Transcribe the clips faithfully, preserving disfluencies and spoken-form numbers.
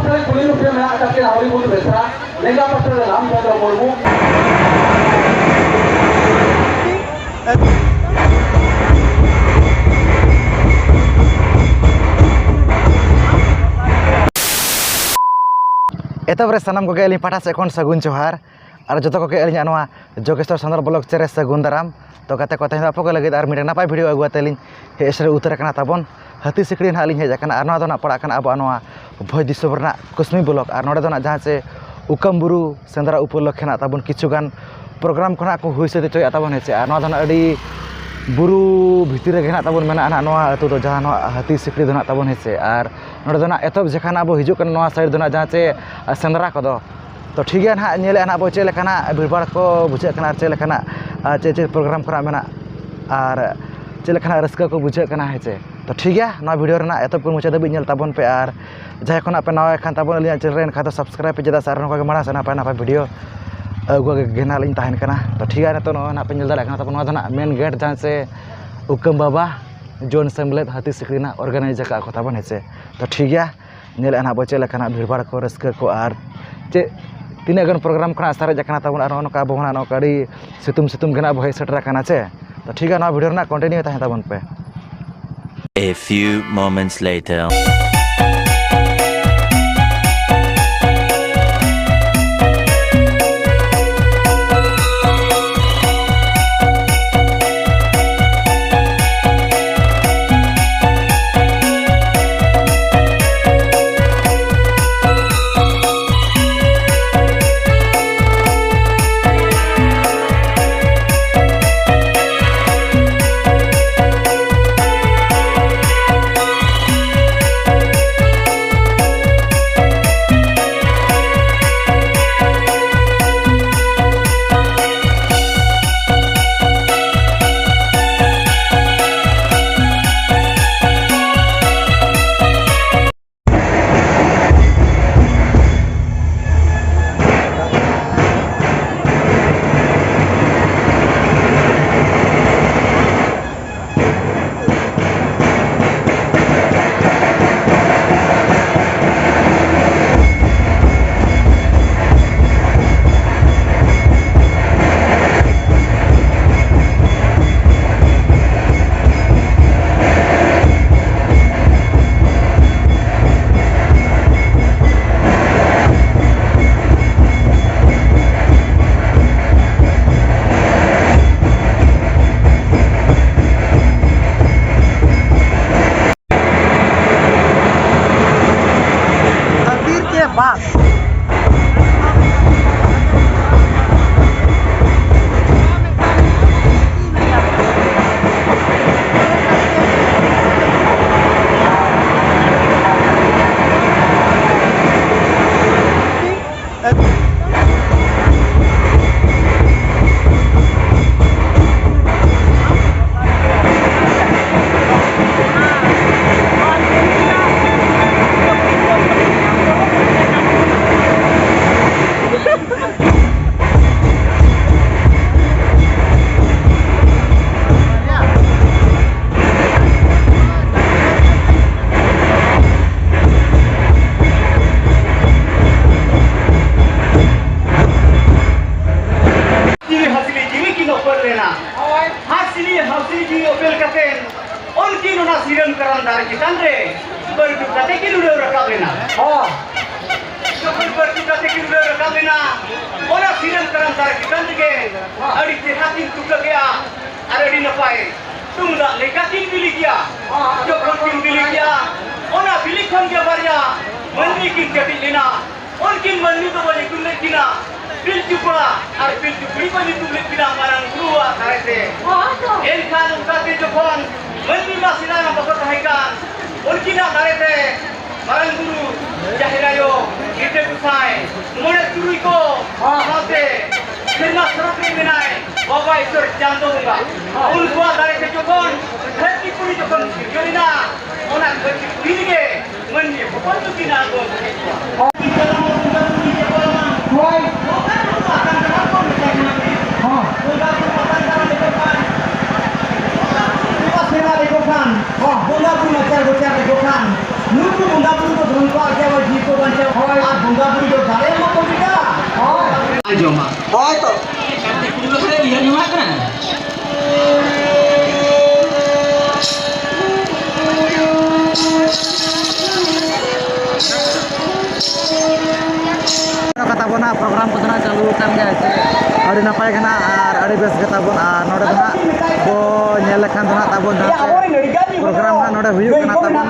ᱠᱩᱞᱦᱤ ᱨᱩᱯᱤᱭᱟᱹ ᱢᱮᱱᱟᱜ ᱟᱠᱟᱫ ᱠᱤᱱᱟ ᱦᱚᱨᱤᱢᱳᱦᱚᱱ ᱵᱮᱥᱨᱟ, ᱞᱮᱸᱜᱟ ᱯᱟᱥᱴᱟ ᱨᱮ ᱨᱟᱢᱪᱚᱸᱫᱽᱨᱚ ᱢᱩᱨᱢᱩ᱾ ᱮᱛᱚᱦᱚᱵ ᱨᱮ ᱥᱟᱱᱟᱢ ᱠᱚᱜᱮ ᱟᱹᱞᱤᱧ ᱯᱟᱦᱴᱟ ᱥᱮᱫ ᱠᱷᱚᱱ ᱥᱟᱹᱜᱩᱱ ᱡᱚᱦᱟᱨ᱾ ᱟᱨ ᱡᱚᱛᱚ ᱠᱚᱜᱮ ᱟᱹᱞᱤᱧᱟᱜ ᱱᱚᱣᱟ ᱡᱳᱜᱮᱥᱣᱚᱨ ᱥᱟᱱᱛᱟᱲ ᱵᱞᱚᱜ ᱪᱮᱱᱮᱞ ᱨᱮ ᱥᱟᱹᱜᱩᱱ ᱫᱟᱨᱟᱢ᱾ ᱛᱚ ᱜᱟᱛᱮ ᱠᱚ, ᱛᱮᱦᱮᱧ ᱫᱚ ᱟᱯᱮ ᱠᱚ ᱞᱟᱹᱜᱤᱫ ᱟᱨ ᱢᱤᱫᱴᱮᱱ ᱱᱟᱯᱟᱭ ᱵᱷᱤᱰᱤᱭᱳ ᱟᱹᱜᱩ ᱠᱟᱛᱮ ᱞᱤᱧ ᱦᱮᱡ ᱥᱮᱴᱮᱨ ᱩᱛᱟᱹᱨ ᱟᱠᱟᱱᱟ ᱛᱟᱵᱚᱱ᱾ ᱦᱟᱹᱛᱤ ᱥᱤᱠᱲᱤ ᱱᱟᱦᱟᱜ ᱞᱤᱧ ᱦᱮᱡ ᱟᱠᱟᱱᱟ ᱟᱨ ᱱᱚᱣᱟ ᱫᱚ ᱱᱟᱦᱟᱜ ᱯᱟᱲᱟᱜ ᱠᱟᱱᱟ ᱟᱵᱚᱣᱟᱜ ᱱᱚᱣᱟ ᱵᱷᱚᱸᱡᱽ ᱫᱤᱥᱚᱢ ᱨᱮᱱᱟᱜ ᱠᱩᱥᱢᱤ ᱵᱞᱚᱠ᱾ ᱟᱨ ᱱᱚᱰᱮ ᱫᱚ ᱱᱟᱦᱟᱜ ᱡᱟᱦᱟᱸ ᱪᱮ ᱩᱠᱟᱢ ᱵᱩᱨᱩ ᱥᱮᱸᱫᱽᱨᱟ ᱩᱯᱚᱞᱚᱠᱠᱷᱮ ᱱᱟᱦᱟᱜ ᱛᱟᱵᱚᱱ ᱠᱤᱪᱷᱩ ᱜᱟᱱ ᱯᱨᱳᱜᱨᱟᱢ ᱠᱚ ᱱᱟᱦᱟᱜ ᱠᱚ ᱦᱩᱭ ᱥᱟᱹᱛ ᱦᱚᱪᱚᱭᱮᱫ ᱛᱟᱵᱚᱱ, ᱦᱮᱸ ᱪᱮ᱾ ᱟᱨ ᱱᱚᱣᱟ ᱫᱚ ᱱᱟᱦᱟᱜ ᱟᱹᱰᱤ ᱵᱩᱨᱩ ᱵᱷᱤᱛᱤᱨ ᱨᱮᱜᱮ ᱱᱟᱦᱟᱜ ᱛᱟᱵᱚᱱ ᱢᱮᱱᱟᱜᱼᱟ ᱱᱟᱦᱟᱜ ᱱᱚᱣᱟ ᱟᱹᱛᱩ ᱫᱚ, ᱡᱟᱦᱟᱸ ᱱᱚᱣᱟ ᱦᱟᱹᱛᱤ ᱥᱤᱠᱲᱤ ᱫᱚ ᱱᱟᱦᱟᱜ ᱛᱟᱵᱚᱱ, ᱦᱮᱸ ᱪᱮ᱾ ᱟᱨ ᱱᱚᱰᱮ ᱫᱚ ᱱᱟᱦᱟᱜ ᱮᱛᱚᱦᱚᱵ ᱡᱚᱠᱷᱚᱱ ᱟᱵᱚ ᱦᱤᱡᱩᱜ ᱠᱟᱱᱟ ᱱᱚᱣᱟ ᱥᱟᱭᱤᱰ ᱫᱚ ᱱᱟᱦᱟᱜ ᱡᱟᱦᱟᱸ ᱪᱮ ᱥᱮᱸᱫᱽᱨᱟ ᱠᱚᱫᱚ, ᱛᱚ ᱴᱷᱤᱠ ᱜᱮᱭᱟ ᱱᱟᱦᱟᱜ, ᱧᱮᱞᱮᱫᱼᱟ ᱱᱟᱦᱟᱜ ᱵᱚ ᱪᱮᱫ ᱞᱮᱠᱟᱱᱟᱜ ᱵᱷᱤᱲᱵᱷᱟᱲ ᱠᱚ ᱵᱩᱡᱷᱟᱹᱜ ᱠᱟᱱᱟ ᱟᱨ ᱪᱮᱫ ᱞᱮᱠᱟᱱᱟᱜ, ᱟᱨ ᱪᱮᱫ ᱪᱮᱫ ᱯᱨᱳᱜᱨᱟᱢ ᱠᱚᱨᱟᱜ ᱢᱮᱱᱟᱜ ᱟᱨ ᱪᱮᱫ ᱞᱮᱠᱟᱱᱟᱜ ᱨᱟᱹᱥᱠᱟᱹ ᱠᱚ ᱵᱩᱡᱷᱟᱹᱜ ᱠᱟᱱᱟ, ᱦᱮᱸ ᱪᱮ᱾ ᱛᱚ ᱴᱷᱤᱠ ᱜᱮᱭᱟ, ᱱᱚᱣᱟ ᱵᱷᱤᱰᱤᱭᱳ ᱨᱮᱱᱟᱜ ᱮᱛᱚᱦᱚᱵ ᱠᱷᱚᱱ ᱢᱩᱪᱟᱹᱫ ᱫᱷᱟᱹᱵᱤᱡ ᱧᱮᱞ ᱛᱟᱵᱚᱱ ᱯᱮ᱾ ᱟᱨ ᱡᱟᱦᱟᱸᱭ ᱠᱷᱚᱱᱟᱜ ᱯᱮ ᱱᱟᱣᱟ ᱠᱷᱟᱱ ᱛᱟᱵᱚᱱ ᱟᱹᱞᱤᱧᱟᱜ ᱪᱮᱱᱮᱞ ᱨᱮ, ᱮᱱᱠᱷᱟᱱ ᱫᱚ ᱥᱟᱵᱥᱠᱨᱟᱭᱤᱵ ᱯᱮ, ᱪᱮᱫᱟᱜ ᱥᱮ ᱟᱨ ᱱᱚᱝᱠᱟ ᱜᱮ ᱢᱟᱲᱟᱝ ᱥᱮᱫ ᱱᱟᱯᱟᱭ ᱱᱟᱯᱟᱭ ᱵᱷᱤᱰᱤᱭᱳ ᱟᱹᱜᱩ ᱜᱮ ᱱᱟᱦᱟᱜ ᱞᱤᱧ ᱛᱟᱦᱮᱱ ᱠᱟᱱᱟ᱾ ᱛᱚ ᱴᱷᱤᱠ ᱜᱮᱭᱟ, ᱱᱤᱛᱚᱜ ᱱᱚᱜᱼᱚᱭ ᱱᱟᱦᱟᱜ ᱯᱮ ᱧᱮᱞ ᱫᱟᱲᱮᱭᱟᱜ ᱠᱟᱱᱟ ᱛᱟᱵᱚᱱ, ᱱᱚᱣᱟ ᱫᱚ ᱱᱟᱦᱟᱜ ᱢᱮᱱ ᱜᱮᱴ, ᱡᱟᱦᱟᱸ ᱪᱮ ᱩᱠᱟᱹᱢ ᱵᱟᱵᱟ ᱡᱩᱣᱟᱹᱱ ᱥᱮᱢᱞᱮᱫ ᱦᱟᱹᱛᱤ ᱥᱤᱠᱲᱤ ᱱᱟᱦᱟᱜ ᱚᱨᱜᱟᱱᱟᱭᱤᱡᱽ ᱟᱠᱟᱫ ᱠᱚ ᱛᱟᱵᱚᱱ, ᱦᱮᱸ ᱪᱮ᱾ ᱛᱚ ᱴᱷᱤᱠ ᱜᱮᱭᱟ, ᱧᱮᱞᱮᱫᱼᱟ ᱱᱟᱦᱟᱜ ᱵᱚ ᱪᱮᱫ ᱞᱮᱠᱟᱱᱟᱜ ᱵᱷᱤᱲᱵᱷᱟᱲ ᱠᱚ, ᱨᱟᱹᱥᱠᱟᱹ ᱠᱚ ᱟᱨ ᱪᱮᱫ ᱛᱤᱱᱟᱹᱜ ᱜᱟᱱ ᱯᱨᱳᱜᱨᱟᱢ ᱠᱷᱚᱱᱟᱜ ᱥᱟᱨᱮᱡ ᱟᱠᱟᱱᱟ ᱛᱟᱵᱚᱱ᱾ ᱟᱨ ᱱᱚᱜᱼᱚ ᱱᱚᱝᱠᱟ ᱟᱵᱚ ᱦᱚᱸ ᱱᱟᱦᱟᱜ ᱱᱚᱝᱠᱟ ᱟᱹᱰᱤ ᱥᱤᱛᱩᱝ ᱥᱤᱛᱩᱝ ᱜᱮ ᱱᱟᱦᱟᱜ ᱵᱚ ᱦᱮᱡ ᱥᱮᱴᱮᱨ ᱟᱠᱟᱱᱟ ᱪᱮ᱾ ᱛᱚ ᱴᱷᱤᱠ ᱜᱮᱭᱟ, ᱱᱚᱣᱟ ᱵᱷᱤᱰᱤᱭᱳ ᱨᱮᱱᱟᱜ ᱠᱚᱱᱴᱤᱱᱤᱭᱩ ᱛᱟᱦᱮᱸ ᱛᱟᱵᱚᱱ ᱯᱮ᱾ A few moments later. ᱵᱟᱝ᱾ ᱡᱤᱣᱤ ᱦᱟᱹᱥᱞᱤ ᱡᱤᱣᱤ ᱠᱤᱱ ᱚᱯᱮᱞ ᱞᱮᱱᱟ᱾ ᱦᱳᱭ᱾ ᱦᱟᱹᱥᱞᱤ ᱦᱟᱹᱥᱞᱤ ᱡᱤᱣᱤ ᱚᱯᱮᱞ ᱠᱟᱛᱮ ᱩᱱᱠᱤᱱ ᱚᱱᱟ ᱥᱤᱨᱟᱹᱢ ᱠᱟᱨᱟᱢ ᱫᱟᱨᱮ ᱪᱮᱛᱟᱱ ᱨᱮ ᱵᱟᱹᱨᱰᱩ ᱠᱟᱛᱮ ᱠᱤᱱ ᱩᱰᱟᱹᱣ ᱨᱟᱠᱟᱵ ᱮᱱᱟ᱾ ᱦᱳᱭ᱾ ᱡᱚᱠᱷᱚᱱ ᱵᱟᱹᱨᱰᱩ ᱠᱟᱛᱮ ᱠᱤᱱ ᱩᱰᱟᱹᱣ ᱨᱟᱠᱟᱵ ᱮᱱᱟ, ᱚᱱᱟ ᱥᱤᱨᱟᱹᱢ ᱠᱟᱨᱟᱢ ᱫᱟᱨᱮ ᱪᱮᱛᱟᱱ ᱨᱮᱜᱮ ᱟᱹᱰᱤ ᱪᱮᱦᱨᱟ ᱠᱤᱱ ᱛᱩᱠᱟᱹ ᱠᱮᱜᱼᱟ ᱟᱨ ᱟᱹᱰᱤ ᱱᱟᱯᱟᱭ ᱛᱩᱢᱫᱟᱜ ᱞᱮᱠᱟ ᱠᱤᱱ ᱵᱤᱞᱤ ᱠᱮᱜᱼᱟ᱾ ᱡᱚᱠᱷᱚᱱ ᱠᱤᱱ ᱵᱤᱞᱤ ᱠᱮᱜᱼᱟ, ᱚᱱᱟ ᱵᱤᱞᱤ ᱠᱷᱚᱱ ᱜᱮ ᱵᱟᱨᱭᱟ ᱢᱟᱹᱱᱢᱤ ᱠᱤᱱ ᱡᱟᱹᱯᱤᱫ ᱞᱮᱱᱟ᱾ ᱩᱱᱠᱤᱱ ᱢᱟᱹᱱᱢᱤ ᱫᱚᱵᱚ ᱧᱩᱛᱩᱢ ᱞᱮᱫ ᱠᱤᱱᱟ ᱯᱤᱞᱪᱩ ᱠᱚᱲᱟ ᱟᱨ ᱯᱤᱞᱪᱩ ᱠᱩᱲᱤ ᱵᱚ ᱧᱩᱛᱩᱢ ᱞᱮᱫ ᱠᱤᱱᱟ ᱢᱟᱨᱟᱝ ᱵᱩᱨᱩᱣᱟᱜ ᱫᱟᱨᱮ ᱛᱮ᱾ ᱮᱱᱠᱷᱟᱱ ᱚᱱᱠᱟᱛᱮ ᱡᱚᱠᱷᱚᱱ ᱢᱟᱹᱱᱢᱤ ᱢᱟ ᱥᱮᱫᱟᱭ ᱢᱟ ᱵᱟᱠᱚ ᱛᱟᱦᱮᱸ ᱠᱟᱱ, ᱩᱱᱠᱤᱱᱟᱜ ᱫᱟᱨᱮ ᱛᱮ ᱢᱟᱨᱟᱝ ᱵᱩᱨᱩ, ᱡᱟᱦᱮᱨ ᱟᱭᱳ, ᱞᱤᱴᱟᱹ ᱜᱚᱸᱥᱟᱭ, ᱢᱚᱬᱮ ᱛᱩᱨᱩᱭ ᱠᱚ, ᱥᱟᱶᱛᱮ ᱥᱮᱨᱢᱟ ᱥᱚᱨᱚᱜ ᱨᱮ ᱢᱮᱱᱟᱭ ᱵᱟᱵᱟ ᱤᱥᱚᱨ ᱪᱟᱸᱫᱚ ᱵᱚᱸᱜᱟ, ᱩᱱᱠᱩᱣᱟᱜ ᱫᱟᱨᱮ ᱛᱮ ᱡᱚᱠᱷᱚᱱ ᱫᱷᱟᱹᱨᱛᱤ ᱯᱩᱨᱤ ᱡᱚᱠᱷᱚᱱ ᱥᱤᱨᱡᱚᱱ ᱮᱱᱟ, ᱚᱱᱟ ᱫᱷᱟᱹᱨᱛᱤ ᱯᱩᱨᱤ ᱨᱮᱜᱮ ᱢᱟᱹᱱᱢᱤ ᱦᱚᱯᱚᱱ ᱫᱚᱠᱤᱱ ᱟᱬᱜᱚ ᱠᱮᱫ ᱠᱚᱣᱟ᱾ ᱦᱳᱭ᱾ ᱦᱚᱸ᱾ ᱵᱚᱸᱜᱟ ᱵᱩᱨᱩ ᱱᱟᱪᱟᱨ ᱜᱚᱪᱟᱨ ᱞᱮᱠᱚ ᱠᱷᱟᱱ, ᱦᱚᱸ᱾ ᱵᱚᱸᱜᱟ ᱵᱩᱨᱩ ᱱᱟᱪᱟᱨ ᱜᱚᱪᱟᱨ ᱞᱮᱠᱚ ᱠᱷᱟᱱ, ᱱᱩᱠᱩ ᱵᱚᱸᱜᱟ ᱵᱩᱨᱩ ᱠᱚ ᱫᱷᱚᱱ ᱠᱚ ᱟᱨᱡᱟᱣᱟ, ᱡᱤᱣᱤ ᱠᱚ ᱵᱟᱧᱪᱟᱣᱟ᱾ ᱦᱳᱭ᱾ ᱟᱨ ᱵᱚᱸᱜᱟ ᱵᱩᱨᱩ ᱫᱚ ᱫᱟᱲᱮ ᱮᱢᱟ ᱠᱚ ᱠᱟᱱᱟ᱾ ᱦᱳᱭ᱾ ᱟᱸᱡᱚᱢᱟ᱾ ᱦᱳᱭ ᱛᱚ᱾ ᱠᱟᱛᱮ ᱠᱩᱲᱤ ᱠᱚ ᱥᱟᱞᱟᱜ ᱩᱭᱦᱟᱹᱨ ᱡᱚᱝᱟᱜ ᱠᱟᱱᱟ᱾ ᱠᱟᱛᱷᱟ ᱵᱚᱱ ᱦᱟᱸᱜ program ᱠᱚᱫᱚ ᱦᱟᱸᱜ ᱪᱟᱹᱞᱩ ᱟᱠᱟᱱ ᱜᱮᱭᱟ, ᱥᱮ ᱟᱹᱰᱤ ᱱᱟᱯᱟᱭ ᱜᱮ ᱦᱟᱸᱜ ᱟᱨ ᱟᱹᱰᱤ ᱵᱮᱥ ᱜᱮ ᱛᱟᱵᱚᱱ᱾ ᱟᱨ ᱱᱚᱰᱮ ᱫᱚ ᱦᱟᱸᱜ ᱵᱚ ᱧᱮᱞ ᱞᱮᱠᱷᱟᱱ ᱫᱚ ᱦᱟᱸᱜ ᱛᱟᱵᱚᱱ ᱡᱟᱦᱟᱸ program ᱦᱟᱸᱜ ᱱᱚᱰᱮ ᱦᱩᱭᱩᱜ ᱠᱟᱱᱟ ᱛᱟᱵᱚᱱ,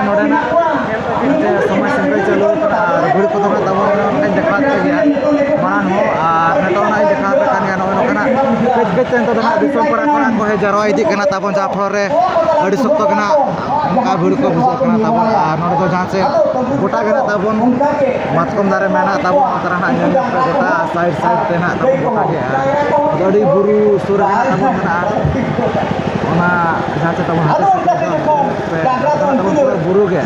ᱱᱚᱰᱮᱱᱟᱜ ᱥᱚᱢᱚᱭ ᱥᱮᱴᱮᱨ ᱪᱟᱹᱞᱩ ᱟᱠᱟᱱᱟ᱾ ᱟᱨ ᱱᱤᱛᱚᱜ ᱫᱚ ᱱᱟᱦᱟᱜ ᱫᱤᱥᱚᱢ ᱯᱟᱲᱟ ᱠᱷᱚᱱᱟᱜ ᱠᱚ ᱦᱮᱡ ᱡᱟᱨᱣᱟ ᱤᱫᱤᱜ ᱠᱟᱱᱟ ᱛᱟᱵᱚᱱ, ᱡᱟᱦᱟᱸ ᱯᱷᱚᱞ ᱨᱮ ᱟᱹᱰᱤ ᱥᱚᱠᱛᱚ ᱜᱮ ᱱᱟᱦᱟᱜ ᱚᱱᱠᱟ ᱵᱷᱤᱲ ᱠᱚ ᱵᱩᱡᱷᱟᱹᱜ ᱠᱟᱱᱟ ᱛᱟᱵᱚᱱ᱾ ᱟᱨ ᱱᱚᱰᱮ ᱫᱚ ᱡᱟᱦᱟᱸ ᱪᱮ ᱜᱚᱴᱟ ᱜᱮ ᱱᱟᱦᱟᱜ ᱛᱟᱵᱚᱱ ᱢᱟᱛᱠᱚᱢ ᱫᱟᱨᱮ ᱢᱮᱱᱟᱜ ᱛᱟᱵᱚᱱ, ᱱᱚᱛᱮ ᱨᱮ ᱱᱟᱦᱟᱜ ᱧᱮᱞ ᱧᱚᱜ ᱯᱮ ᱜᱚᱴᱟ ᱥᱟᱭᱤᱰ ᱥᱟᱭᱤᱰ ᱛᱮ ᱱᱟᱦᱟᱜ ᱛᱟᱵᱚᱱ ᱜᱚᱴᱟ ᱜᱮ᱾ ᱟᱨ ᱟᱹᱰᱤ ᱵᱩᱨᱩ ᱥᱩᱨ ᱨᱮ ᱱᱟᱦᱟᱜ ᱛᱟᱵᱚᱱ ᱢᱮᱱᱟᱜᱼᱟ ᱚᱱᱟ ᱡᱟᱦᱟᱸ ᱪᱮ ᱛᱟᱵᱚᱱ ᱦᱟᱹᱛᱤ ᱥᱟᱹᱠᱨᱟᱹᱫ ᱫᱚ ᱯᱮ ᱛᱟᱵᱚᱱ ᱯᱩᱨᱟᱹ ᱵᱩᱨᱩ ᱜᱮ᱾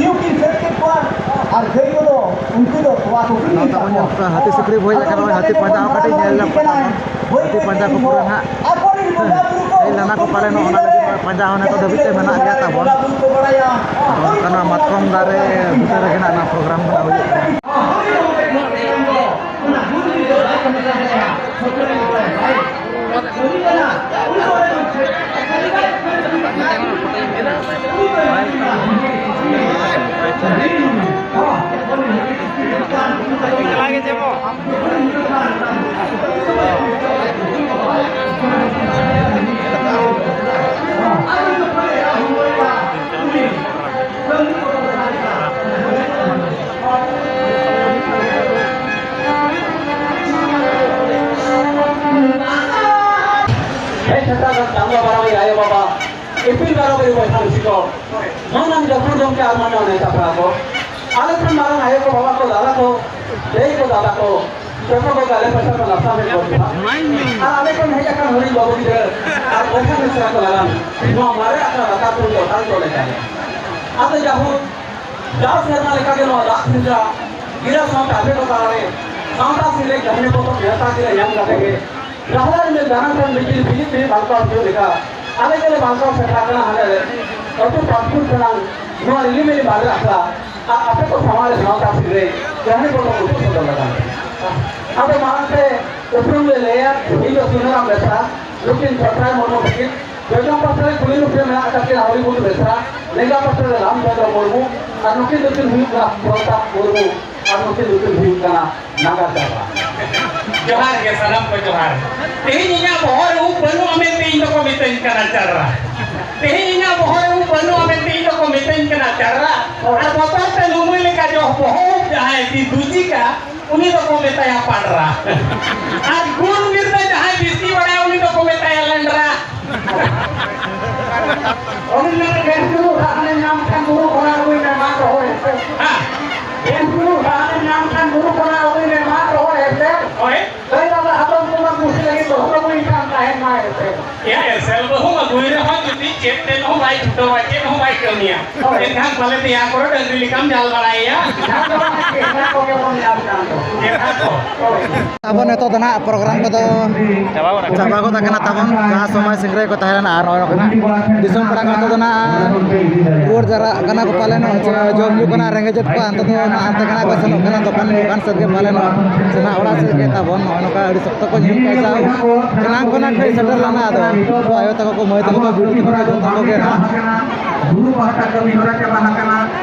ᱟᱨ ᱜᱟᱹᱭ ᱠᱚᱫᱚ ᱩᱱᱠᱩ ᱫᱚ ᱛᱚᱣᱟ ᱠᱚ ᱟᱹᱠᱷᱨᱤᱧ ᱱᱚᱣᱟ ᱛᱟᱵᱚᱱ ᱧᱮᱞ ᱯᱮ, ᱦᱟᱹᱛᱤ ᱥᱩᱠᱨᱤ ᱵᱚ ᱦᱮᱡ ᱟᱠᱟᱱᱟ, ᱦᱟᱹᱛᱤ ᱯᱟᱸᱡᱟ ᱦᱚᱸ ᱠᱟᱹᱴᱤᱡ ᱧᱮᱞ ᱧᱚᱜ ᱯᱮ ᱛᱟᱵᱚᱱ᱾ ᱦᱟᱹᱛᱤ ᱯᱟᱸᱡᱟ ᱠᱚ ᱯᱩᱨᱟᱹ ᱱᱟᱦᱟᱜ ᱦᱮᱡ ᱞᱮᱱᱟ ᱠᱚ ᱯᱟᱞᱮᱱ, ᱚᱱᱟ ᱞᱟᱹᱜᱤᱫ ᱱᱚᱣᱟ ᱯᱟᱸᱡᱟ ᱦᱚᱸ ᱱᱤᱛᱚᱜ ᱫᱷᱟᱹᱵᱤᱡ ᱛᱮ ᱢᱮᱱᱟᱜ ᱜᱮᱭᱟ ᱛᱟᱵᱚᱱ᱾ ᱟᱫᱚ ᱚᱱᱠᱟᱱᱟᱜ ᱢᱟᱛᱠᱚᱢ ᱫᱟᱨᱮ ᱵᱩᱴᱟᱹ ᱨᱮᱜᱮ ᱱᱟᱜ ᱱᱚᱣᱟ ᱯᱨᱳᱜᱨᱟᱢ ᱫᱚ ᱱᱟᱜ ᱦᱩᱭᱩᱜ ᱠᱟᱱᱟ᱾ ᱦᱮᱡ ᱥᱮᱴᱮᱨ ᱟᱠᱟᱱ ᱪᱟᱸᱫᱟ ᱵᱟᱨᱟᱵᱟᱹᱨᱤ ᱟᱭᱳ ᱵᱟᱵᱟ, ᱤᱯᱤᱞ ᱵᱟᱨᱟᱵᱟᱹᱨᱤ ᱵᱚᱭᱦᱟ ᱢᱤᱥᱤ ᱠᱚ, ᱢᱟᱱᱟᱱ ᱜᱟᱹᱠᱷᱩᱲ ᱜᱚᱢᱠᱮ ᱟᱨ ᱢᱟᱱᱟᱱ ᱱᱮᱛᱟ ᱯᱮᱲᱟ ᱠᱚ, ᱟᱞᱮ ᱠᱷᱚᱱ ᱢᱟᱨᱟᱝ ᱟᱭᱳ ᱠᱚ, ᱵᱟᱵᱟ ᱠᱚ, ᱫᱟᱫᱟ ᱠᱚ, ᱫᱟᱹᱭ ᱠᱚ, ᱫᱟᱫᱟ ᱠᱚ, ᱡᱚᱛᱚ ᱠᱚᱜᱮ ᱟᱞᱮ ᱯᱟᱥᱴᱟ ᱠᱷᱚᱱ ᱞᱟᱥᱟᱲ ᱦᱮᱡ ᱜᱚᱰ ᱡᱚᱦᱟᱨ᱾ ᱟᱨ ᱟᱞᱮ ᱠᱷᱚᱱ ᱦᱮᱡ ᱟᱠᱟᱱ ᱦᱩᱰᱤᱧ ᱵᱟᱹᱵᱩ ᱜᱤᱫᱽᱨᱟᱹ ᱟᱨ ᱵᱚᱭᱦᱟ ᱢᱤᱥᱨᱟ ᱠᱚ ᱞᱟᱜᱟᱱ ᱱᱚᱣᱟ ᱢᱟᱨᱮ ᱟᱠᱷᱲᱟ ᱞᱟᱛᱟᱨ ᱠᱷᱚᱱ ᱫᱚ ᱚᱠᱟ ᱨᱮᱫᱚ ᱞᱮᱠᱟ ᱜᱮ᱾ ᱟᱫᱚ ᱡᱟᱦᱳᱠ, ᱡᱟᱣ ᱥᱮᱨᱢᱟ ᱞᱮᱠᱟᱜᱮ ᱱᱚᱣᱟ ᱫᱟᱜ ᱥᱮᱸᱫᱽᱨᱟ ᱜᱤᱨᱟ ᱥᱟᱶᱛᱮ ᱟᱯᱮ ᱠᱚ ᱛᱟᱞᱟᱨᱮ ᱥᱟᱶᱛᱟ ᱥᱮᱨᱮᱧ ᱠᱟᱹᱦᱱᱤ ᱯᱚᱛᱚᱵ ᱱᱮᱣᱛᱟ ᱜᱤᱨᱟ ᱧᱟᱢ ᱠᱟᱛᱮ ᱜᱮ ᱰᱟᱦᱟᱨ ᱨᱮ ᱡᱟᱱᱟᱢ ᱠᱷᱚᱱ ᱵᱤᱯᱤᱞ ᱵᱤᱞᱤ ᱵᱤᱞᱤ ᱵᱟᱧᱪᱟᱣ ᱦᱚᱪᱚ ᱞᱮᱠᱟ ᱟᱞᱮ ᱜᱮᱞᱮ ᱵᱟᱧᱪᱟᱣ ᱥᱮᱴᱮᱨ ᱟᱠᱟᱱᱟ ᱦᱟᱸᱰᱮ ᱟᱹᱛᱩ ᱯᱟᱥᱯᱩᱨ ᱠᱷᱚᱱᱟᱝ ᱱᱚᱣᱟ ᱨᱤᱞᱤᱢᱤᱞᱤ ᱵᱟᱨᱮ ᱟᱠᱷᱲᱟ ᱟᱨ ᱟᱯᱮ ᱠᱚ ᱥᱟᱢᱟᱝ ᱨᱮ ᱥᱟᱶᱛᱟ ᱥᱮᱨᱮᱧ ᱠᱟᱹᱦᱱᱤ ᱯᱚᱛᱚᱵ ᱩᱫᱩᱜ ᱥᱚᱫᱚᱨ ᱞᱟᱜᱟᱱ᱾ ᱟᱫᱚ ᱢᱟᱲᱟᱝ ᱛᱮ ᱩᱯᱨᱩᱢ ᱞᱮ ᱞᱟᱹᱭᱟ, ᱤᱧ ᱫᱚ ᱥᱩᱱᱟᱹᱨᱟᱢ ᱵᱮᱥᱨᱟ, ᱫᱚᱠᱠᱷᱤᱱ ᱪᱷᱚᱴᱨᱟᱭ ᱢᱩᱨᱢᱩ ᱛᱟᱹᱠᱤᱱ, ᱡᱚᱡᱚᱢ ᱯᱟᱥᱴᱟ ᱨᱮ ᱠᱩᱞᱦᱤ ᱢᱩᱪᱟᱹᱫ ᱢᱮᱱᱟᱜ ᱟᱠᱟᱫ ᱠᱤᱱᱟ ᱦᱚᱨᱤᱵᱚᱱᱫᱷᱩ ᱵᱮᱥᱨᱟ, ᱞᱮᱸᱜᱟ ᱯᱟᱥᱴᱟ ᱨᱮ ᱨᱟᱢᱪᱚᱸᱫᱽᱨᱚ ᱢᱩᱨᱢᱩ, ᱟᱨ ᱱᱩᱠᱤᱱ ᱫᱚᱠᱤᱱ ᱦᱩᱭᱩᱜ ᱠᱟᱱᱟ ᱯᱨᱚᱛᱟᱯ ᱢᱩᱨᱢᱩ, ᱟᱨ ᱱᱩᱠᱤᱱ ᱫᱚᱠᱤᱱ ᱦᱩᱭᱩᱜ ᱠᱟᱱᱟ ᱱᱟᱜᱟᱨ ᱪᱟᱨᱟ᱾ ᱡᱚᱦᱟᱨ ᱜᱮ, ᱥᱟᱱᱟᱢ ᱠᱚ ᱡᱚᱦᱟᱨ᱾ ᱛᱮᱦᱮᱧ ᱤᱧᱟᱹᱜ ᱵᱚᱦᱚᱜ ᱨᱮ ᱩᱵ ᱵᱟᱹᱱᱩᱜᱼᱟ ᱢᱮᱱᱛᱮ ᱤᱧ ᱫᱚᱠᱚ ᱢᱤᱛᱟᱹᱧ ᱠᱟᱱᱟ ᱪᱟᱨᱟ᱾ ᱛᱮᱦᱮᱧ ᱤᱧᱟᱹᱜ ᱵᱚᱦᱚᱜ ᱨᱮ ᱩᱵ ᱵᱟᱹᱱᱩᱜᱼᱟ ᱢᱮᱱᱛᱮ ᱤᱧ ᱫᱚᱠᱚ ᱢᱤᱛᱟᱹᱧ ᱠᱟᱱᱟ ᱪᱟᱨᱟ᱾ ᱟᱨ ᱵᱚᱛᱚᱨ ᱛᱮ ᱞᱩᱢᱟᱹᱭ ᱞᱮᱠᱟ ᱡᱚ ᱵᱚᱦᱚᱜ ᱩᱵ ᱡᱟᱦᱟᱸᱭ ᱵᱤ ᱫᱩᱡᱤ ᱠᱟ, ᱩᱱᱤ ᱫᱚᱠᱚ ᱢᱮᱛᱟᱭᱟ ᱯᱟᱰᱨᱟ᱾ ᱟᱨ ᱜᱩᱱ ᱵᱤᱨᱫᱟᱹ ᱡᱟᱦᱟᱸᱭ ᱵᱤᱥᱤ ᱵᱟᱲᱟᱭᱟ ᱩᱱᱤ ᱫᱚᱠᱚ ᱢᱮᱛᱟᱭᱟ ᱞᱮᱱᱰᱨᱟ᱾ ᱩᱱᱤ ᱞᱟᱹᱜᱤᱫ ᱵᱮᱥ ᱧᱚᱜ ᱫᱟᱜ ᱮ ᱧᱟᱢ ᱠᱷᱟᱱ ᱵᱩᱨᱩ ᱠᱷᱚᱱᱟᱜ ᱟᱹᱜᱩᱭ ᱢᱮ, ᱢᱟ ᱨᱚᱦᱚᱭ ᱯᱮ᱾ ᱦᱮᱸ᱾ ᱵᱮᱥ ᱧᱚᱜ ᱫᱟᱜ ᱮ ᱧᱟᱢ ᱠᱷᱟᱱ ᱵᱩᱨᱩ ᱠᱷᱚᱱᱟᱜ ᱟᱹᱜᱩᱭ ᱢᱮ, ᱢᱟ ᱨᱚᱦᱚᱭ ᱯᱮ᱾ ᱦᱳᱭ᱾ ᱫᱟᱹᱭ ᱵᱟᱵᱟ ᱦᱟᱛᱚᱢ ᱠᱩᱢᱟᱹᱝ ᱠᱩᱥᱤ ᱞᱟᱹᱜᱤᱫ ᱫᱚᱦᱚ ᱠᱟᱹᱢᱤ ᱠᱟᱱ ᱛᱟᱦᱮᱸᱱ ᱢᱟ ᱮᱱᱛᱮ᱾ ᱭᱟ, ᱮᱥᱮᱞ ᱵᱟᱹᱦᱩᱢ ᱟᱹᱜᱩᱭ ᱨᱮᱦᱚᱸ ᱡᱩᱫᱤ ᱪᱮᱫ ᱛᱮᱫ ᱦᱚᱸ ᱵᱟᱭ ᱪᱷᱩᱴᱟᱹᱣᱟ, ᱪᱮᱫ ᱦᱚᱸ ᱵᱟᱭ ᱠᱟᱹᱢᱤᱭᱟ, ᱦᱳᱭ᱾ ᱮᱱᱠᱷᱟᱱ ᱯᱟᱞᱮ ᱛᱮᱭᱟᱝ ᱠᱚᱨᱮ ᱰᱟᱹᱝᱨᱤ ᱞᱮᱠᱟᱢ ᱡᱟᱞ ᱵᱟᱲᱟᱭᱮᱭᱟ᱾ ᱡᱟᱦᱟᱸ ᱫᱚ ᱚᱱᱟ ᱪᱮᱦᱨᱟ ᱠᱚᱜᱮ ᱵᱚᱱ ᱧᱟᱢ ᱠᱟᱱ ᱫᱚ᱾ ᱪᱮᱦᱨᱟ ᱠᱚ᱾ ᱦᱳᱭ᱾ ᱟᱵᱚ ᱱᱤᱛᱚᱜ ᱫᱚ ᱱᱟᱦᱟᱜ ᱯᱨᱳᱜᱨᱟᱢ ᱠᱚᱫᱚ ᱪᱟᱵᱟ ᱜᱚᱫ ᱟᱠᱟᱱᱟ᱾ ᱪᱟᱵᱟ ᱜᱚᱫ ᱟᱠᱟᱱᱟ ᱛᱟᱵᱚᱱ, ᱡᱟᱦᱟᱸ ᱥᱚᱢᱟᱭ ᱥᱤᱝᱨᱟᱹᱭ ᱠᱚ ᱛᱟᱦᱮᱸ ᱞᱮᱱᱟ᱾ ᱟᱨ ᱱᱚᱜᱼᱚᱭ ᱱᱚᱝᱠᱟ ᱫᱤᱥᱚᱢ ᱯᱮᱲᱟ ᱠᱚ ᱱᱤᱛᱚᱜ ᱫᱚ ᱱᱟᱦᱟᱜ ᱨᱩᱣᱟᱹᱲ ᱪᱟᱞᱟᱜ ᱠᱟᱱᱟ ᱠᱚ ᱯᱟᱞᱮᱱ, ᱡᱚᱢ ᱧᱩ ᱠᱚ ᱱᱟᱦᱟᱜ ᱨᱮᱸᱜᱮᱡᱮᱫ ᱠᱚᱣᱟ, ᱱᱤᱛᱚᱜ ᱫᱚ ᱱᱟᱦᱟᱜ ᱦᱟᱱᱛᱮ ᱠᱷᱚᱱᱟᱜ ᱠᱚ ᱥᱮᱱᱚᱜ ᱠᱟᱱᱟ ᱫᱚᱠᱟᱱ ᱫᱚᱠᱟᱱ ᱥᱮᱫ ᱜᱮ ᱯᱟᱞᱮᱱ, ᱥᱮᱱᱟᱜ ᱚᱲᱟᱜ ᱥᱮᱫ ᱜᱮ ᱛᱟᱵᱚᱱ᱾ ᱱᱚᱜᱼᱚᱭ ᱱᱚᱝᱠᱟ ᱟᱹᱰᱤ ᱥᱚᱠᱛᱚ ᱠᱚ ᱧᱩ ᱠᱮᱜᱼᱟ, ᱡᱟ ᱮᱱᱟᱝ ᱠᱷᱚᱱᱟᱜ ᱠᱚ ᱦᱮᱡ ᱥᱮᱴᱮᱨ ᱞᱮᱱᱟ᱾ ᱟᱫᱚ ᱩᱱᱠᱩ ᱟᱭᱳ ᱛᱟᱠᱚ ᱠᱚ, ᱢᱟᱹᱭ ᱛᱟᱠᱚ ᱠᱚ, ᱵᱤᱴᱤ ᱛᱟᱠᱚ ᱡᱚᱛᱚ ᱠᱚᱜᱮ ᱱᱟᱦᱟᱜ ᱵᱩᱨᱩ ᱯᱟᱦᱴᱟ ᱠᱟᱹᱢᱤ ᱦᱚᱨᱟ ᱪᱟᱵᱟ ᱟᱠᱟᱱᱟ᱾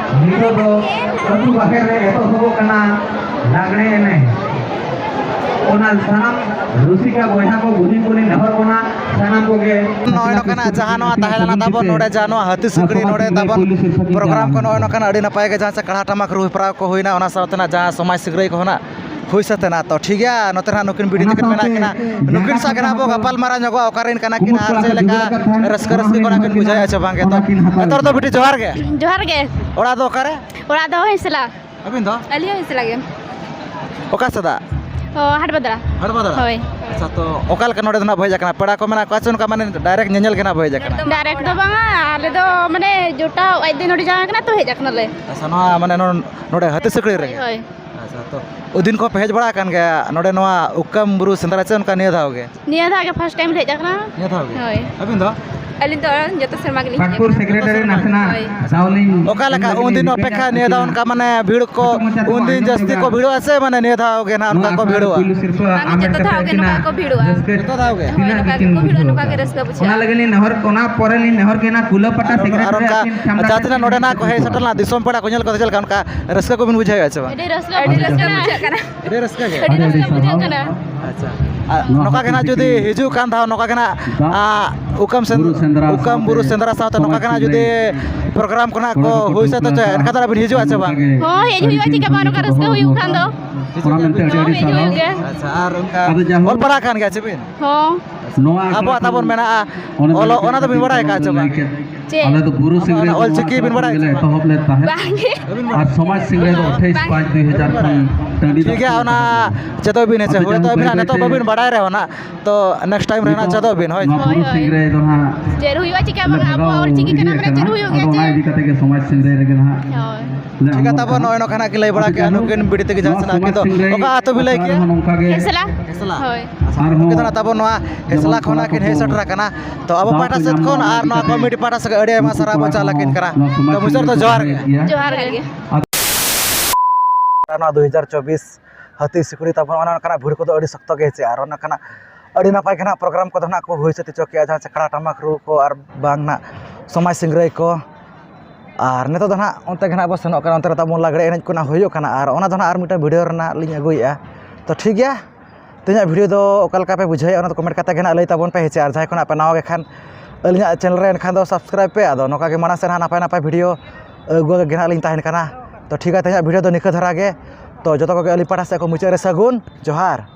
ᱱᱤᱛᱚᱜ ᱫᱚ ᱟᱹᱛᱩ ᱵᱟᱦᱮᱨ ᱨᱮ ᱮᱛᱚᱦᱚᱵᱚᱜ ᱠᱟᱱᱟ ᱞᱟᱜᱽᱲᱮ ᱮᱱᱮᱡ᱾ ᱚᱱᱟ ᱥᱟᱱᱟᱢ ᱨᱩᱥᱤᱠᱟ ᱵᱚᱭᱦᱟ ᱠᱚ, ᱵᱩᱰᱷᱤ ᱠᱚᱞᱤᱧ ᱱᱮᱦᱚᱨ ᱵᱚᱱᱟ, ᱥᱟᱱᱟᱢ ᱠᱚᱜᱮ ᱱᱚᱜᱼᱚᱭ ᱱᱚᱝᱠᱟᱱᱟᱜ ᱡᱟᱦᱟᱸ ᱱᱚᱣᱟ ᱛᱟᱦᱮᱸ ᱞᱮᱱᱟ ᱛᱟᱵᱚᱱ ᱱᱚᱰᱮ, ᱡᱟᱦᱟᱸ ᱱᱚᱣᱟ ᱦᱟᱹᱛᱤ ᱥᱩᱠᱨᱤ ᱱᱚᱰᱮ ᱛᱟᱵᱚᱱ ᱯᱨᱳᱜᱨᱟᱢ ᱠᱚ, ᱱᱚᱜᱼᱚᱭ ᱱᱚᱝᱠᱟᱱᱟᱜ ᱟᱹᱰᱤ ᱱᱟᱯᱟᱭ ᱜᱮ ᱡᱟᱦᱟᱸ ᱥᱮ ᱠᱟᱲᱦᱟ ᱴᱟᱢᱟᱠ ᱨᱩ ᱦᱮᱯᱨᱟᱣ ᱠᱚ ᱦᱩᱭᱱᱟ, ᱚᱱᱟ ᱥᱟᱶᱛᱮ ᱱᱟᱜ ᱡᱟᱦᱟᱸ ᱥᱚᱢᱟᱡᱽ ᱥᱤᱠᱲᱟᱹᱭ ᱠᱚ ᱱᱟᱜ ᱦᱩᱭ ᱥᱟᱹᱛ ᱮᱱᱟ᱾ ᱛᱚ ᱴᱷᱤᱠ ᱜᱮᱭᱟ, ᱱᱚᱛᱮ ᱱᱟᱜ ᱱᱩᱠᱤᱱ ᱵᱤᱴᱤ ᱛᱟᱹᱠᱤᱱ ᱢᱮᱱᱟᱜ ᱠᱤᱱᱟ, ᱱᱩᱠᱤᱱ ᱥᱟᱶ ᱜᱮ ᱱᱟᱜ ᱵᱚ ᱜᱟᱯᱟᱞ ᱢᱟᱨᱟᱣ ᱧᱚᱜᱚᱜᱼᱟ, ᱚᱠᱟᱨᱮᱱ ᱠᱟᱱᱟ ᱠᱤᱱ ᱟᱨ ᱪᱮᱫ ᱞᱮᱠᱟ ᱨᱟᱹᱥᱠᱟᱹ ᱨᱟᱹᱥᱠᱟᱹ ᱠᱚ ᱱᱟᱜ ᱠᱤᱱ ᱵᱩᱡᱷᱟᱹᱣᱮᱫᱼᱟ ᱪᱮ ᱵᱟᱝ ᱜᱮ᱾ ᱛᱚ ᱡᱚᱛᱚ ᱦᱚᱲ ᱫᱚ ᱵᱤᱴᱤ ᱡᱚᱦᱟᱨ ᱜᱮ᱾ ᱡᱚᱦᱟᱨ ᱜᱮ᱾ ᱚᱲᱟᱜ ᱫᱚ ᱚᱠᱟᱨᱮ? ᱚᱲᱟᱜ ᱫᱚ ᱦᱤᱥᱞᱟ᱾ ᱟᱹᱵᱤᱱ ᱫᱚ? ᱟᱹᱞᱤᱧ ᱦᱚᱸ ᱦᱤᱥᱞᱟ ᱜᱮ᱾ ᱚᱠᱟ ᱥᱮᱫᱟᱜ? ᱚ, ᱦᱟᱴᱵᱟᱫᱽᱲᱟ᱾ ᱦᱟᱴᱵᱟᱫᱽᱲᱟ? ᱦᱳᱭ᱾ ᱟᱪᱪᱷᱟ, ᱛᱚ ᱚᱠᱟ ᱞᱮᱠᱟ ᱱᱚᱰᱮ ᱫᱚ ᱱᱟᱜ ᱵᱚ ᱦᱮᱡ ᱟᱠᱟᱱᱟ? ᱯᱮᱲᱟ ᱠᱚ ᱢᱮᱱᱟᱜ ᱠᱚᱣᱟ ᱥᱮ ᱚᱱᱠᱟ ᱢᱟᱱᱮ direct ᱧᱮᱧᱮᱞ ᱜᱮ ᱱᱟᱜ ᱵᱚ ᱦᱮᱡ ᱟᱠᱟᱱᱟ? Direct ᱫᱚ ᱵᱟᱝᱟ, ᱟᱞᱮ ᱫᱚ ᱢᱟᱱᱮ ᱡᱚᱴᱟᱣ ᱟᱡ ᱫᱚ ᱱᱚᱰᱮ ᱡᱟᱶᱟᱭ ᱠᱟᱱᱟ ᱛᱚ, ᱦᱮᱡ ᱟᱠᱟᱱᱟᱞᱮ᱾ ᱟᱪᱪᱷᱟ, ᱱᱚᱣᱟ ᱢᱟᱱᱮ ᱱᱚ-, ᱱᱚᱰᱮ ᱦᱟᱹᱛᱤ ᱥᱤᱠᱲᱤ ᱨᱮᱜᱮ? ᱦᱳᱭ᱾ ᱟᱪᱪᱷᱟ, ᱛᱚ ᱩᱫᱤᱱ ᱠᱚ ᱯᱮ ᱦᱮᱡ ᱵᱟᱲᱟ ᱟᱠᱟᱱ ᱜᱮᱭᱟ ᱱᱚᱰᱮ ᱱᱚᱣᱟ ᱩᱠᱟᱢ ᱵᱩᱨᱩ ᱥᱮᱸᱫᱽᱨᱟ ᱪᱮ ᱚᱱᱠᱟ ᱱᱤᱭᱟᱹ ᱫᱷᱟᱣ ᱜᱮ? ᱱᱤᱭᱟᱹ ᱫᱷᱟᱣ ᱜᱮ first time ᱞᱮ ᱦᱮᱡ ᱟᱠᱟᱱᱟ᱾ ᱱᱤᱭᱟᱹ ᱫᱷᱟᱣ ᱜᱮ? ᱦᱳᱭ᱾ ᱟᱹᱵᱤᱱ ᱫᱚ? ᱟᱹᱞᱤᱧ ᱫᱚ ᱡᱚᱛᱚ ᱥᱮᱨᱢᱟ ᱜᱮᱞᱤᱧ ᱦᱤᱡᱩᱜᱼᱟ᱾ ᱯᱟᱹᱠᱩᱲ secretary ᱱᱟᱥᱮᱱᱟᱜ ᱦᱳᱭ᱾ ᱫᱟᱣ ᱞᱤᱧ ᱚᱠᱟ ᱞᱮᱠᱟ ᱮᱢ ᱞᱟᱹᱜᱤᱫ ᱩᱱᱫᱤᱱ ᱞᱤᱧ ᱚᱯᱮᱠᱷᱟ, ᱨᱤᱠᱟᱹᱭᱟ᱾ ᱱᱤᱭᱟᱹ ᱫᱷᱟᱣ ᱚᱱᱠᱟ ᱢᱟᱱᱮ ᱵᱷᱤᱲ ᱠᱚ, ᱠᱩᱠᱢᱩ ᱪᱟᱸᱫᱳ ᱩᱱᱫᱤᱱ ᱟᱸᱡᱚᱢ ᱡᱟᱹᱥᱛᱤ ᱞᱮᱠᱟ᱾ ᱠᱚ ᱵᱷᱤᱲᱚᱜᱼᱟ ᱥᱮ ᱢᱟᱱᱮ ᱱᱤᱭᱟᱹ ᱫᱷᱟᱣ ᱜᱮ ᱱᱟᱜ ᱚᱱᱠᱟ ᱱᱚᱣᱟ ᱠᱚ ᱟᱥᱟᱲ ᱵᱷᱤᱲᱚᱜᱼᱟ? ᱯᱩᱭᱞᱩ ᱥᱤᱨᱯᱟᱹ ᱵᱟᱝ, ᱟᱢᱮᱢ ᱡᱚᱛᱚ ᱫᱷᱟᱣ ᱥᱮᱴᱮᱨ ᱜᱮ ᱠᱤᱱᱟ᱾ ᱱᱚᱝᱠᱟ ᱠᱚ ᱵᱷᱤᱲᱚᱜᱼᱟ᱾ ᱡᱚᱛᱚ ᱫᱷᱟᱣ ᱜᱮ? ᱦᱳᱭ, ᱛᱤᱱᱟᱹᱜ ᱱᱚᱝᱠᱟ ᱜᱮᱠᱤᱱ ᱜᱮᱠᱚ ᱵᱷᱤᱲᱚᱜᱼᱟ, ᱵᱩᱡᱷᱟᱹᱣ ᱱᱚᱝᱠᱟ ᱜᱮ ᱠᱟᱫᱟ? ᱨᱟᱹᱥᱠᱟᱹ ᱵᱩᱡᱷᱟᱹᱜᱼᱟ᱾ ᱚᱱᱟ ᱞᱟᱹᱜᱤᱫ ᱞᱤᱧ ᱱᱮᱦᱚᱨ, ᱚᱱᱟ ᱯᱚᱨᱮ ᱞᱤᱧ ᱱᱮᱦᱚᱨ ᱠᱤᱱᱟ ᱠᱩᱞᱟᱹ ᱯᱟᱴᱟ ᱟᱨ ᱚᱱᱟ, secretary ᱟᱨ ᱚᱱᱠᱟ ᱟᱹᱠᱤᱱ ᱴᱷᱟᱢᱰᱟ ᱡᱟᱦᱟᱸ ᱛᱤᱱᱟᱹᱜ ᱠᱤᱱ ᱱᱚᱰᱮ ᱱᱟᱜ ᱠᱚ ᱦᱮᱡ ᱥᱮᱴᱮᱨ ᱞᱮᱱᱟ, ᱫᱤᱥᱚᱢ ᱯᱮᱲᱟ ᱠᱚ ᱧᱮᱞ ᱠᱟᱛᱮ ᱪᱮᱫ ᱞᱮᱠᱟ ᱚᱱᱠᱟ ᱨᱟᱹᱥᱠᱟᱹ ᱠᱚᱵᱤᱱ ᱵᱩᱡᱷᱟᱹᱣᱮᱫᱼᱟ ᱥᱮ ᱵᱟᱝ? ᱟᱹᱰᱤ ᱨᱟᱹᱥᱠᱟᱹ ᱵᱩᱡᱷᱟᱹᱜ ᱠᱟᱱᱟ᱾ ᱟᱹᱰᱤ ᱨᱟᱹᱥᱠᱟᱹ ᱜᱮ? ᱟᱹᱰᱤ ᱨᱟᱹᱥᱠᱟᱹ ᱵᱩᱡᱷᱟᱹᱜ ᱠᱟᱱᱟ᱾ ᱟᱪᱪᱷᱟ᱾ ᱟᱨ ᱱᱚᱝᱠᱟ ᱜᱮ ᱱᱟᱜ ᱡᱩᱫᱤ ᱦᱤᱡᱩᱜ ᱠᱟᱱ ᱫᱷᱟᱣ ᱱᱚᱝᱠᱟ ᱜᱮ ᱱᱟᱜ, ᱟ, ᱩᱠᱟᱢ ᱥᱮᱸᱫ-, ᱵᱩᱨᱩ ᱥᱮᱸᱫᱽᱨᱟ ᱩᱠᱟᱢ ᱵᱩᱨᱩ ᱥᱟᱶᱛᱮ ᱥᱮᱸᱫᱽᱨᱟ ᱥᱟᱶᱛᱮ ᱱᱚᱝᱠᱟ ᱜᱮ ᱱᱟᱜ ᱡᱩᱫᱤ ᱥᱚᱢᱟᱡᱽ ᱥᱤᱠᱲᱤ ᱯᱨᱳᱜᱨᱟᱢ ᱠᱚ ᱱᱟᱜ ᱠᱚ ᱦᱩᱭ ᱥᱟᱹᱛ ᱦᱚᱪᱚᱭᱟ, ᱮᱱᱠᱷᱟᱱ ᱫᱚ ᱟᱹᱵᱤᱱ ᱦᱤᱡᱩᱜᱼᱟ ᱥᱮ ᱵᱟᱝ? ᱦᱚᱸ, ᱦᱮᱡ ᱦᱩᱭᱩᱜᱼᱟ, ᱪᱮᱫᱟᱜ ᱵᱟᱝ? ᱱᱚᱝᱠᱟ ᱨᱟᱹᱥᱠᱟᱹ ᱦᱩᱭᱩᱜ ᱠᱷᱟᱱ ᱫᱚ᱾ ᱚᱱᱟ ᱢᱮᱱᱛᱮ ᱟᱹᱰᱤ ᱦᱚᱸ, ᱟᱹᱰᱤ ᱦᱮᱡ ᱦᱩᱭᱩᱜ ᱥᱟᱨᱦᱟᱣ᱾ ᱜᱮᱭᱟ᱾ ᱟᱪᱪᱷᱟ, ᱟᱨ ᱚᱱᱠᱟ ᱟᱫᱚ ᱡᱟᱦᱟᱸ ᱚᱞ ᱯᱟᱲᱦᱟᱜ ᱠᱟᱱ ᱜᱮᱭᱟ ᱪᱮ ᱵᱤᱱ? ᱦᱚᱸ᱾ ᱱᱚᱣᱟ ᱟᱵᱚᱣᱟᱜ ᱛᱟᱵᱚᱱ ᱢᱮᱱᱟᱜᱼᱟ, ᱚᱱᱟ ᱚᱞᱚᱜ, ᱢᱮᱱᱛᱮ ᱚᱱᱟ ᱫᱚᱵᱤᱱ ᱵᱟᱲᱟᱭ ᱟᱠᱟᱫᱼᱟ ᱪᱮ ᱵᱟᱝ? ᱪᱮᱫ? ᱟᱞᱮ ᱫᱚ ᱵᱩᱨᱩ ᱟᱵᱚ ᱥᱤᱝᱨᱟᱹᱭ ᱚᱱᱟ ᱫᱚ ᱚᱞ ᱪᱤᱠᱤ ᱵᱤᱱ ᱵᱟᱲᱟᱭᱟ ᱜᱮᱞᱮ ᱪᱮ ᱵᱟᱝ? ᱮᱛᱚᱦᱚᱵ ᱞᱮᱫ ᱛᱟᱦᱮᱸᱫ᱾ ᱵᱟᱝᱜᱮ᱾ ᱟᱨ ᱥᱚᱢᱟᱡᱽ ᱥᱤᱝᱨᱟᱹᱭ ᱫᱚ ᱟᱴᱷᱟᱭᱤᱥ ᱯᱟᱸᱪ ᱫᱩᱭ ᱦᱟᱡᱟᱨ ᱠᱷᱚᱱ ᱴᱟᱺᱰᱤ ᱴᱷᱤᱠ ᱜᱮᱭᱟ, ᱫᱟᱜ ᱚᱱᱟ ᱪᱮᱫᱚᱜ ᱵᱤᱱ, ᱦᱮᱸ ᱥᱮ? ᱟᱫᱚ ᱦᱳᱭᱛᱳ ᱡᱟᱦᱟᱸ ᱟᱹᱵᱤᱱᱟᱜ ᱵᱟᱹᱭ ᱱᱤᱛᱚᱜ ᱵᱟᱹᱭᱛᱮ ᱵᱟᱹᱵᱤᱱ ᱵᱟᱲᱟᱭ ᱨᱮᱦᱚᱸ ᱱᱟᱜ, ᱛᱚ next time ᱨᱮ ᱱᱟᱜ ᱱᱤᱛᱚᱜ ᱪᱮᱫᱚᱜ ᱵᱤᱱ, ᱦᱳᱭ᱾ ᱱᱚᱣᱟ ᱦᱳᱭ, ᱵᱩᱨᱩ ᱦᱳᱭ᱾ ᱥᱤᱝᱨᱟᱹᱭ ᱫᱚ ᱱᱟᱜ ᱪᱮᱫ ᱦᱩᱭᱩᱜᱼᱟ, ᱪᱤᱠᱟᱹ ᱞᱮ ᱠᱟᱱᱟ, ᱵᱷᱟᱜᱟᱣ ᱚᱞ ᱪᱤᱠᱤ ᱠᱟᱱᱟ, ᱤᱫᱤᱭᱮᱫ ᱢᱟᱱᱮ ᱪᱮᱫ ᱠᱟᱱᱟ᱾ ᱦᱩᱭᱩᱜᱼᱟ ᱟᱫᱚ ᱪᱮ? ᱚᱱᱟ ᱤᱫᱤ ᱠᱟᱛᱮ ᱜᱮ ᱥᱚᱢᱟᱡᱽ ᱥᱤᱝᱨᱟᱹᱭ ᱨᱮᱜᱮ ᱱᱟᱜ ᱦᱳᱭ᱾ ᱞᱮ ᱴᱷᱤᱠ ᱜᱮᱭᱟ, ᱟᱬᱜᱚᱱ ᱛᱟᱵᱚᱱ ᱠᱟᱱᱟ᱾ ᱱᱚᱜᱼᱚᱭ ᱱᱚᱝᱠᱟ ᱱᱟᱜ ᱠᱤᱱ ᱞᱟᱹᱭ ᱵᱟᱲᱟ ᱟᱫᱚ ᱠᱮᱜᱼᱟ, ᱡᱟᱭᱦᱳᱠ, ᱱᱩᱠᱤᱱ ᱵᱤᱴᱤ ᱛᱟᱹᱠᱤᱱ ᱡᱟᱦᱟᱸ ᱱᱚᱣᱟ ᱥᱮᱱᱟᱜ ᱥᱚᱢᱟᱡᱽ ᱠᱤᱱ ᱫᱚ, ᱥᱤᱝᱨᱟᱹᱭ ᱚᱠᱟ ᱟᱹᱛᱩ ᱵᱤᱱ ᱞᱟᱹᱭ ᱠᱮᱜᱼᱟ? ᱦᱮᱸᱥᱞᱟ᱾ ᱦᱮᱸᱥᱞᱟ᱾ ᱦᱳᱭ᱾ ᱟᱪᱪᱷᱟ, ᱟᱨᱦᱚᱸ ᱜᱚᱢᱠᱮ ᱛᱟᱦᱮᱱᱟ ᱛᱟᱵᱚᱱ ᱱᱚᱣᱟ ᱡᱮᱢᱚᱱ ᱦᱮᱸᱥᱞᱟ ᱟᱠᱚ ᱠᱷᱚᱱᱟᱜ ᱠᱚ ᱠᱤᱱ ᱦᱮᱡ ᱥᱮᱴᱮᱨ ᱟᱠᱟᱱᱟ᱾ ᱛᱚ ᱟᱵᱚ ᱫᱟᱣ ᱯᱟᱦᱴᱟ ᱠᱚ ᱥᱮᱫ ᱧᱟᱢ ᱠᱷᱚᱱ ᱢᱟ, ᱟᱨ ᱚᱱᱟ ᱱᱚᱣᱟ ᱤᱫᱤ ᱠᱟᱛᱮ ᱠᱚᱢᱤᱴᱤ ᱯᱟᱦᱴᱟ ᱥᱮᱫ ᱠᱷᱚᱱ ᱟᱹᱰᱤ ᱟᱭᱢᱟ ᱩᱱᱠᱩ ᱥᱟᱨᱦᱟᱣ ᱵᱚᱱ ᱠᱚᱲᱟ ᱪᱟᱞ ᱠᱚᱦᱚᱸ ᱟᱹᱠᱤᱱ ᱠᱟᱱᱟ᱾ ᱱᱚᱣᱟ ᱛᱚ ᱥᱚᱢᱟᱡᱽ ᱢᱩᱪᱟᱹᱫ ᱨᱮᱫᱚ ᱥᱤᱝᱨᱟᱹᱭ ᱡᱚᱦᱟᱨ ᱜᱮ᱾ ᱨᱮᱭᱟᱜ ᱜᱮᱭᱟ᱾ ᱡᱚᱦᱟᱨ ᱜᱮ᱾ ᱱᱚᱣᱟ ᱫᱩ ᱦᱟᱡᱟᱨ ᱪᱚᱵᱵᱤᱥ ᱦᱟᱹᱛᱤ ᱥᱤᱠᱲᱤ ᱛᱟᱵᱚᱱ, ᱚᱱᱮ ᱚᱱᱠᱟᱱᱟᱜ ᱵᱷᱤᱲ ᱠᱚᱫᱚ ᱟᱹᱰᱤ ᱥᱚᱠᱛᱚ ᱜᱮ ᱦᱮᱸᱪᱮ, ᱟᱨ ᱚᱱᱮ ᱚᱱᱠᱟᱱᱟᱜ ᱟᱹᱰᱤ ᱱᱟᱯᱟᱭ ᱜᱮ ᱱᱟᱦᱟᱜ ᱯᱨᱳᱜᱨᱟᱢ ᱠᱚᱫᱚ ᱱᱟᱦᱟᱜ ᱠᱚ ᱦᱩᱭ ᱥᱟᱹᱛ ᱦᱚᱪᱚ ᱠᱮᱜᱼᱟ, ᱡᱟᱦᱟᱸ ᱪᱮ ᱠᱟᱲᱟ ᱴᱟᱢᱟᱠ ᱨᱩ ᱠᱚ ᱟᱨ ᱵᱟᱝ ᱱᱟᱦᱟᱜ ᱥᱚᱢᱟᱡᱽ ᱥᱤᱝᱨᱟᱹᱭ ᱠᱚ᱾ ᱟᱨ ᱱᱤᱛᱚᱜ ᱫᱚ ᱱᱟᱦᱟᱜ ᱚᱱᱛᱮ ᱜᱮ ᱱᱟᱦᱟᱜ ᱵᱚᱱ ᱥᱮᱱᱚᱜ ᱠᱟᱱᱟ, ᱚᱱᱛᱮ ᱨᱮ ᱛᱟᱵᱚᱱ ᱞᱟᱜᱽᱲᱮ ᱮᱱᱮᱡ ᱠᱚ ᱱᱟᱦᱟᱜ ᱦᱩᱭᱩᱜ ᱠᱟᱱᱟ, ᱟᱨ ᱚᱱᱟ ᱫᱚ ᱱᱟᱦᱟᱜ ᱟᱨ ᱢᱤᱫᱴᱟᱝ ᱵᱷᱤᱰᱤᱭᱳ ᱨᱮᱱᱟᱜ ᱞᱤᱧ ᱟᱹᱜᱩᱭᱮᱫᱼᱟ᱾ ᱛᱚ ᱴᱷᱤᱠ ᱜᱮᱭᱟ, ᱛᱮᱦᱮᱧᱟᱜ ᱵᱷᱤᱰᱤᱭᱳ ᱫᱚ ᱚᱠᱟ ᱞᱮᱠᱟ ᱯᱮ ᱵᱩᱡᱷᱟᱹᱣᱮᱫᱼᱟ, ᱚᱱᱟ ᱫᱚ ᱠᱚᱢᱮᱱᱴ ᱠᱟᱛᱮ ᱜᱮ ᱱᱟᱦᱟᱜ ᱞᱟᱹᱭ ᱛᱟᱵᱚᱱ ᱯᱮ ᱦᱮᱸᱪᱮ, ᱟᱨ ᱡᱟᱦᱟᱸᱭ ᱠᱷᱚᱱᱟᱜ ᱯᱮ ᱱᱟᱣᱟ ᱜᱮ ᱠᱷᱟᱱ ᱟᱹᱞᱤᱧᱟᱜ ᱪᱮᱱᱮᱞ ᱨᱮ ᱮᱱᱠᱷᱟᱱ ᱫᱚ ᱥᱟᱵᱥᱠᱨᱟᱭᱤᱵᱽ ᱯᱮ᱾ ᱟᱫᱚ ᱱᱚᱝᱠᱟ ᱜᱮ ᱢᱟᱲᱟᱝ ᱥᱮᱫ ᱦᱟᱸᱜ ᱱᱟᱯᱟᱭ ᱱᱟᱯᱟᱭ ᱵᱷᱤᱰᱤᱭᱳ ᱟᱹᱜᱩ ᱜᱮ ᱱᱟᱦᱟᱜ ᱞᱤᱧ ᱛᱟᱦᱮᱱ ᱠᱟᱱᱟ᱾ ᱛᱚ ᱴᱷᱤᱠ ᱜᱮᱭᱟ, ᱛᱮᱦᱮᱧᱟᱜ ᱵᱷᱤᱰᱤᱭᱳ ᱫᱚ ᱱᱤᱝᱠᱟᱹ ᱫᱷᱟᱨᱟ ᱜᱮ᱾ ᱛᱚ ᱡᱚᱛᱚ ᱠᱚᱜᱮ ᱟᱹᱞᱤᱧ ᱯᱟᱦᱴᱟ ᱥᱮᱫ ᱠᱷᱚᱱ ᱢᱩᱪᱟᱹᱫ ᱨᱮ ᱥᱟᱹᱜᱩᱱ ᱡᱚᱦᱟᱨ᱾